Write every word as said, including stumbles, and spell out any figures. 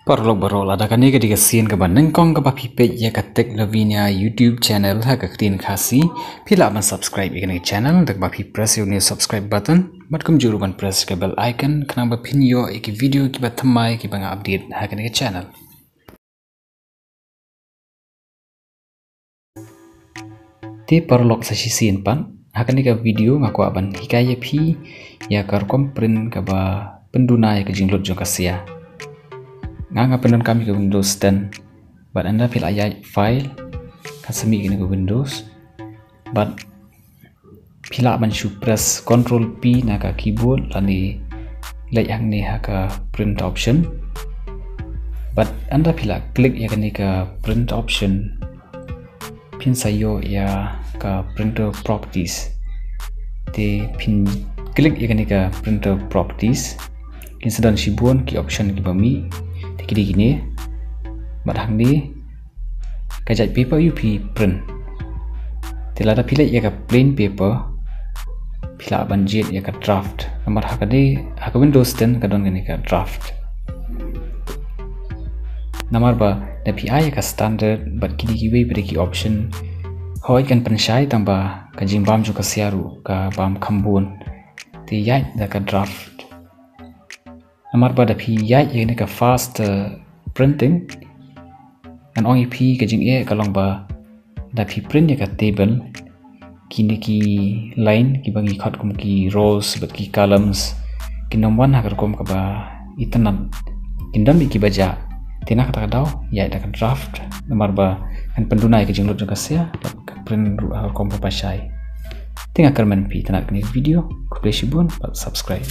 Paralok baroh, lada kane ka dei ka sien kaba nyngkong kaba phi peit ïa ka Tech Lavinia YouTube channel ha ka ktien Khasi, phi lah ban subscribe ïa kane ka channel da kaba phi press ïa une u subscribe button bad kumjuh ruh ban press ka bell icon khnang ba phin ïoh ïa ki video kiba thymmai kiba nga update ha kane ka channel. Te paralok, sa shisien pat, ha kane ka video nga kwah ban hikai ïa phi ïa ka rukom print kaba pynduna ïa ka jinglut jong ka sia. Nga nga pyndonkam ïa ka Windows ten. Bad ynda phi la ïaid File, kan sa mih kane ka Windows. Bad phi lah ban shu press Control P na ka keyboard lane leit hangne ha ka print option. Bad ynda phi la click ïa kane ka print option, phin sa ïoh ïa ka printer properties. Te phin click ïa kane ka printer properties. Kin sa don shibun ki option kiba mih. Te ki dei kine. Bad hangne ka jait paper ïoh phi print. Te lada phi leit ïa ka plain paper, phi lah ban jied ïa ka draft. Namar ha kane, ha ka Windows ten ka don kane ka draft. Namar ba da phi ai ïa ka standard bad ki dei kiwei pat ki option, hooid kan pynshai tang ba ka jingbam jong ka sia ruh ka bam kham bun. Te ïaid da ka draft. Namar ba da phi ïaid ïa kane ka fast, uh, printing, ngan ong ïa phi ka jingeh ka long ba da phi print ïa ka table, kine ki line kiba ngi khot kum ki rows bad ki columns, kin ym wan ha ka rukom kaba itynnad, kin don beit kiba jah. Te na kata ka daw ïaid da ka draft, namar ba kan pynduna ïa ka jinglut jong ka sia bad ka print ruh ha ka rukom kaba shai. Te nga kyrmen phi itynnad kane ka video. Khublei shibun bad subscribe.